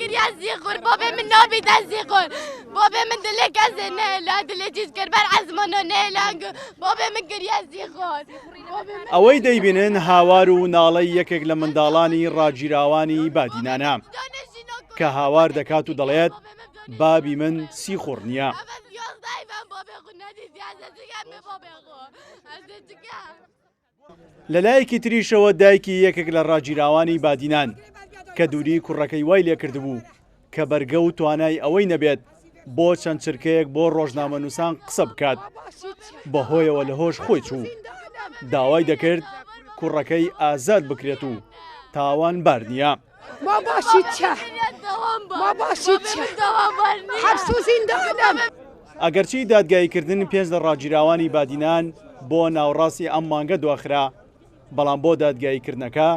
کریە سیخور بابێ من نابیتە سیخور بابێ من دلێ کەسێ نێلا دلێ چیز کرد بەر عەزمانۆ نێلانگ بابێ من کریە سیخور ئەوەی دەیبینن هاوار و ناڵەی یەکێک لە منداڵانی ڕاگیراوانی بادینانە کە هاوار دەکات و دەڵێت بابی من سیخوڕ نییە. لەلایەکی تریشەوە دایکی یەکێک لە ڕاگیراوانی بادینان کە دووری کوڕەکەی وای لێکردبوو کە بەرگە و توانای ئەوەی نەبێت بۆ چەند چرکەیەک بۆ ڕۆژنامەنووسان قسە بکات بەهۆیەوە لە هۆش خۆی چوو داوای دەکرد کوڕەکەی ئازاد بکرێت و تاوانبار نییە. ما باشی چە ما باشی چە حەبس و زیندانم. ئەگەرچی دادگاییکردن پێنج لە ڕاگیراوانی بادینان بۆ ناوەڕاستی ئەم مانگە دواخرا، بەڵام بۆ دادگاییکردنەکە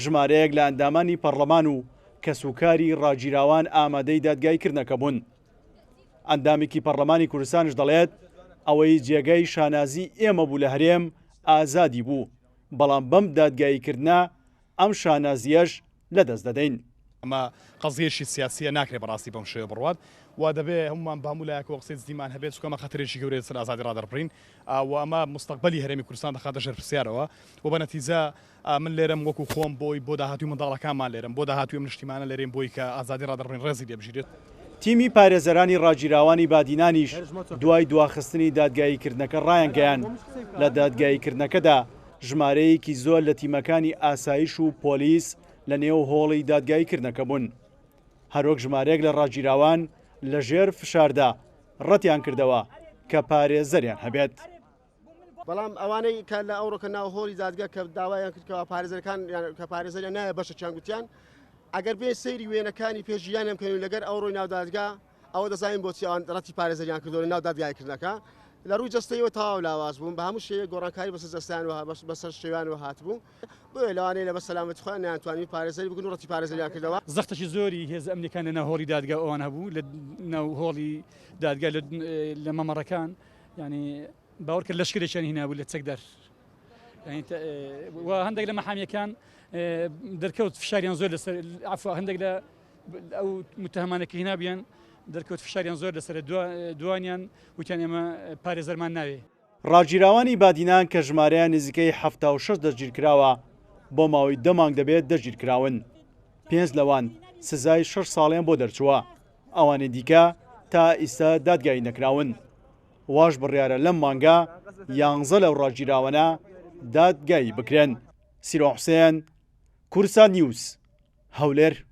ژمارەیەک لە ئەندامانی پەڕلەمان و کەسوکاری ڕاگیراوان ئامادەی دادگاییکردنەکە بوون. ئەندامێکی پەڕلەمانی کوردستانش دەڵێت، ئەوەی جێگای شانازی ئێمە بوو لە هەرێم ئازادی بوو، بەڵام بەم دادگاییکردنە ئەم شانازییەش لەدەست دەدەین. ئەمە قەزیەکی سیاسیە ناکرێت بەڕاستی بەم شێوە بڕوات و دەبێ هەموومان بە هەموو لایەکەوە قسەی جدیمان هەبێت چونکە ئەمە خەتەرێکی گەورەیە لەسەر ئازادی ڕادەربڕین و ئەمە موستەقبەلی هەرێمی کوردستان دەخاتە ژێر پرسیارەوە و بە نەتیجە من لێرەم وەکو خۆم بۆی بۆ داهاتووی منداڵەکانمان لێرەم بۆ داهاتووی ئەم نیشتیمانە لێرەین بۆی کە ئازادی ڕادەربڕین ڕێزی لێ بگیرێت. تیمی پارێزەرانی ڕاگیراوانی بادینانیش دوای دواخستنی دادگاییکردنەکە ڕایانگەیاند، لە دادگاییکردنەکەدا ژمارەیەکی زۆر لە تیمەکانی ئاسایش و پۆلیس لە نێو هۆڵی دادگاییکردنەکە بوون. هەروەک ژمارەیەک لە ڕاگیراوان لە ژێر فشاردا ڕەتیان کردەوە کە پارێزەریان هەبێت. بەڵام ئەوانەی کە لە ئەوڕۆکە ناو هۆڵی دادگا کە داوایان کرد کەوا پارێزەرەکان کە پارێزەریان نایە بەشێکیان گوتیان ئەگەر بێ سەیری وێنەکانی پێش ژیانیان بکەین و لەگەر ئەوڕۆی ناو دادگا ئەوە دەزانین بۆچی ئەوان ڕەتی پارێزەریان کردووە لە ناو دادگایکردنەکە لە ڕووی جەستەیەوە تەواو لاواز بوون بە هەموو شێوەیەک گۆڕانکاری بەسەر جەستەیان و بەسەر شێوانەوە هاتبوو بۆیە لەوانەیە لە بە سەلامەتی خۆیان نەیانتوانی پارێزەری بکەن و ڕەتی پارێزەریان کردەوە. زەختێکی زۆری هێزە ئەمنیەکان لە ناو هۆڵی دادگا ئەوان هەبوو لە ناو هۆڵی دادگا لە مەمەڕەکان یانی باوەڕ کرد لەشکرێکیان هینابوو لە چەکدار و هەندێک لە مەحامیەکان دەرکەوت فشاریان زۆر لەسەر عفوا هەندێک لە ئەو متهمانە کە هینابیان دەرکەوت فشاریان زۆر لەسەر دوانیان وتیان ئێمە پارێزەرمان ناوێ. ڕاگیراوانی بادینان کە ژمارەیان نزیکەی 76 دەستگیرکراوە، بۆ ماوەی دە مانگ دەبێت دەستگیرکراون. پێنج لەوان سزای شەش ساڵیان بۆ دەرچووە، ئەوانی دیکە تا ئیستا دادگایی نەکراون. واش بڕیارە لەم مانگە یانزە لەو ڕاگیراوانە دادگایی بکرێن. سیروان حوسێن، کوردستان نیوز، هەولێر.